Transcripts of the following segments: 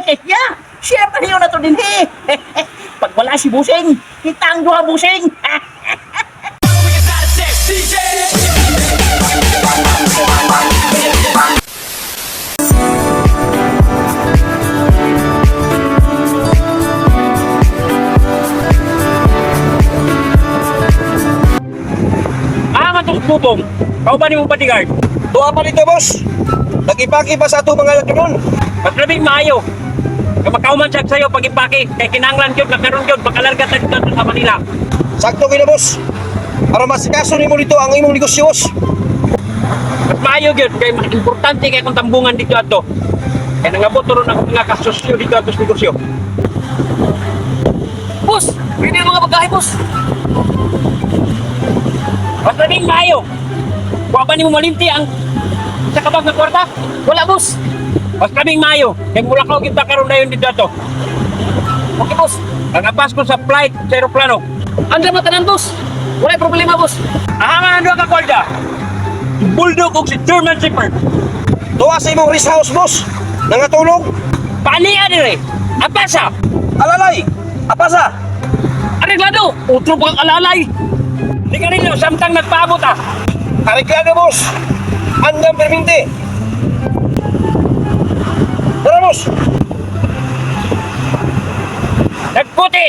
Kay siya! Siya pa niyo na to din eh! Pag wala si Busing, kita ang duha Busing! Ah, matong bubong. Kau ba ni mong bodyguard? Tuwa pa dito, boss. Nag-ipaki pa sa ato mga lagyon. Mas labing maayo. Kamakauman siya sa'yo pag ipaki. Kay kinanglan yun, nagkaroon yun, pagkalarga tayo dito sa Manila. Sakto gina, boss. Para masikaso nimo dito ang imong negosyo, boss. Mas maayo yun, kay mas importante kay kung tambungan dito ato. Kaya nangabot ron ang mga kasosyo dito ato sa negosyo. Boss, pwede yung mga bagahe, boss. Mas labing maayo. Wa ba nimo malimti ang sa kabag na kwarta? Wala, boss. Mas labing maayo. Kay mula ka og karon dayon dito ato. Okay, boss. Ang apas ko sa flight sa eroplano. Andra matanan, boss. Wala problema, boss. Ahama na ka kwarta. Si Bulldog og si German Shepherd. Tuwa sa imong rest house, boss. Nangatulog. Panian dire. Apasa. Alalay. Apasa. Areglado, utro pa kang alalay. Di ka ninyo, samtang nagpaabot ah. Areglado, boss. Andam perminte. Tara, boss. Nagputi!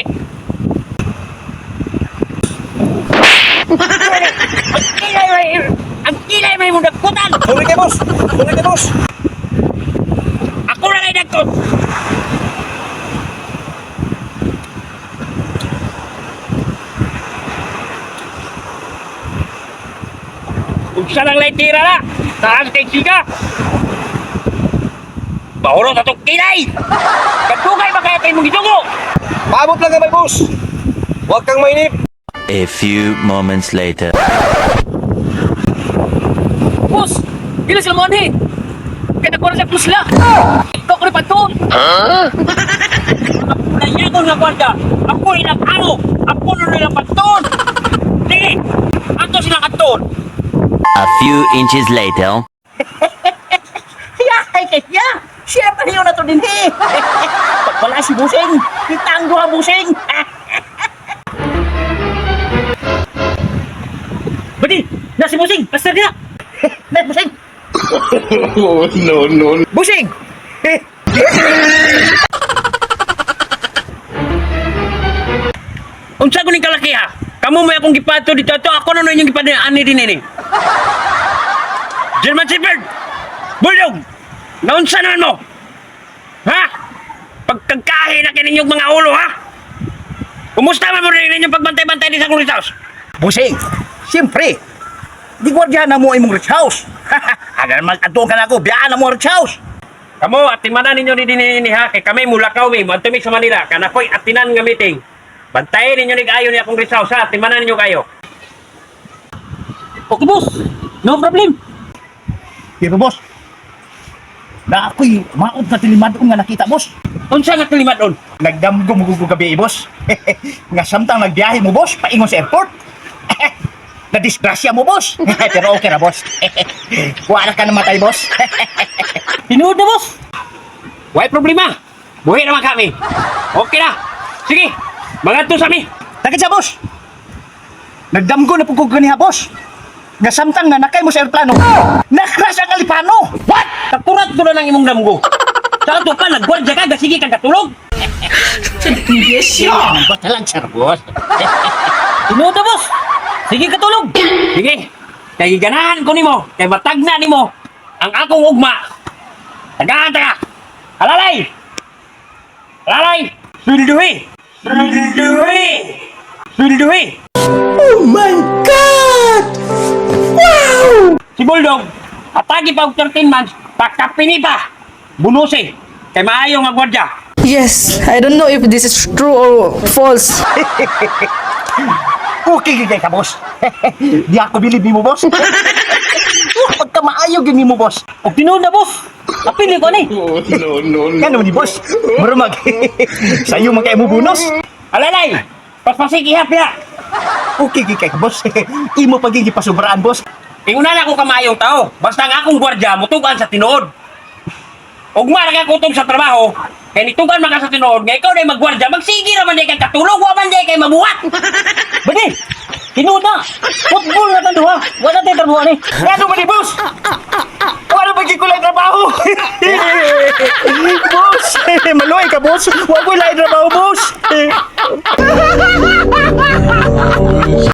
Ang kilay may... Ang kilay may mong nagputan! Sorry kay boss. Sorry kay boss. Ako na lang nagkot! Unsa lang lay tira na! Taas kay siga! Bahurot atong kilay! Kadugay ba kaya kay mong gidugo? Paabot lang gamay, boss. Huwag kang mainip. A few moments later. Boss, gila sila mo anhi. Kaya nagkuha na siya pusla. Ikaw ko rin pagtuon. Nayagon nga kwarta! Ako ilang amo! Ako na nilang pagtuon! Sige! Ato silang atuon! A few inches later. Kaya kay siya! Siya pa niyo na to din eh! Pag wala si Busing, kita ang duha Busing! Badi! Nasi Busing! Basta niya! Net Busing! No, no. Busing! Unsa ko ning kalaki ha? Kamu may akong gipato dito ato ako na inyong gipato ani din ini. German Shepherd! Bulldog! Naunsa naman mo? Ha? Pagkagkahi na kininyong mga ulo ha? Kumusta man mo rin inyong pagbantay-bantay din sa akong rest house? Busing! Siyempre! Di gwardiya na mo imong rich house! Aga naman adtuon ka na ako, biyaan na mo ang rich house! Kamo, atimanan ninyo ni dinini ha, kay kami mulakaw mi, moadto mi sa Manila, kanakoy atinan nga meeting. Bantayan ninyo ni kaayo ni akong rest house ha, atimanan ninyo kayo. Okay, boss. No problem. Pero boss, na ako'y maot na tilimadon nga nakita, boss. Unsa nga tilimadon? Nagdamgo mo ko gabi, boss. Nga samtang nagbiyahe mo, boss, paingon sa airport. Na-disgrasya mo, boss. Pero okay ra, boss. Wala ka namatay, boss. Tinuod na, boss. Way problema. Buhi naman kami. Okay na. Sige, mangadto sa mi. Takit siya, boss. Nagdamgo na po ko ganiha, boss. Nga samtang nanakay mo sa aeroplano, na-crash ang alipano. What? Takurat ko na lang imong damgo. Sa ato pa, nagwardya ka, gasige kang katulog. Yes, Basta lang, sir, boss. Tinuod na, boss. Sige, katulog. Sige, kay giganahan ko nimo, kay matagna nimo ang akong ugma. Tagaan ta ka. Alalay! Alalay! Sulduhi! Sulduhi! Sulduhi! Oh my God! Wow! Si Bulldog, atagi pa og 13 months, pakapini pa! Bunusi! Kay maayo nga gwardya. Yes, I don't know if this is true or false. Okay gid ka, boss. Di ako bilib nimo, boss. Pagka maayo gyud nimo, boss. Og tinuod na, boss. Apili ko ani. No, no, no. Kano ni boss? Murumag. Sayo man kay mo bonus. Alalay! Paspasig ihap ya! Okay gid kay ka, boss. Imo pagigi pasubraan, boss. Inguna na ako kamaayong tao. Basta ang akong gwardya mutugan sa tinuod. Ugma ra ka kutob sa trabaho, kay nitugan man ka sa tinuod nga ikaw na magwardya, magsige ra man di kang katulog, wa man di kay mabuhat. Bani, tinuod na. Football na tang duha. Wala tay trabaho ni. Ano ba ni boss? Wala ba ko lang trabaho? Boss, maluoy ka, boss. Wa ko lang trabaho, boss.